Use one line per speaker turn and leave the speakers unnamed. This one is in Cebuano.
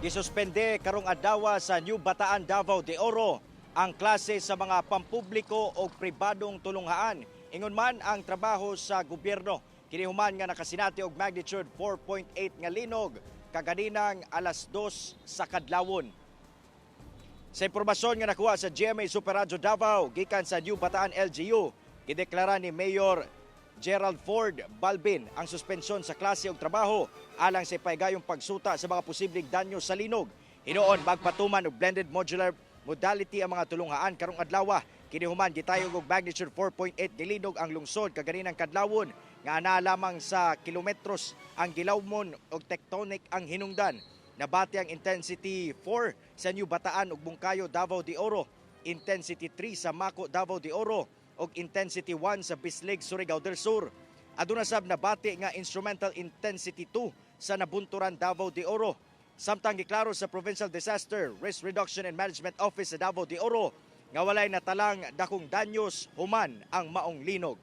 Gisuspende karong adlaw sa New Bataan, Davao de Oro ang klase sa mga pampubliko o pribadong tulunghaan. Ingon man ang trabaho sa gobyerno. Kini human nga nakasinati og magnitude 4.8 nga linog kaganinang alas 2 sa kadlawon. Sa impormasyon nga nakuha sa GMA Super Radyo Davao gikan sa New Bataan LGU, gideklara ni Mayor Gerald Ford Balbin ang suspensyon sa klase og trabaho alang sa ipahigayong pagsuta sa mga posibleng danyo sa linog. Hinuon magpatuman og blended modular modality ang mga tulunghaan karong adlaw. Kini human gitayog og magnitude 4.8 gilinog ang lungsod kaganinang kadlawon nga ana lamang sa kilometros ang gilawmon og tectonic ang hinungdan. Nabati ang intensity 4 sa New Bataan ug Bungkayo, Davao de Oro, intensity 3 sa Maco, Davao de Oro ug intensity 1 sa Bislig, Surigao del Sur. Aduna sab nabati nga instrumental intensity 2 sa Nabunturan, Davao de Oro. Samtang giklaro sa Provincial Disaster Risk Reduction and Management Office sa Davao de Oro nga walay natalang dakong danyos human ang maong linog.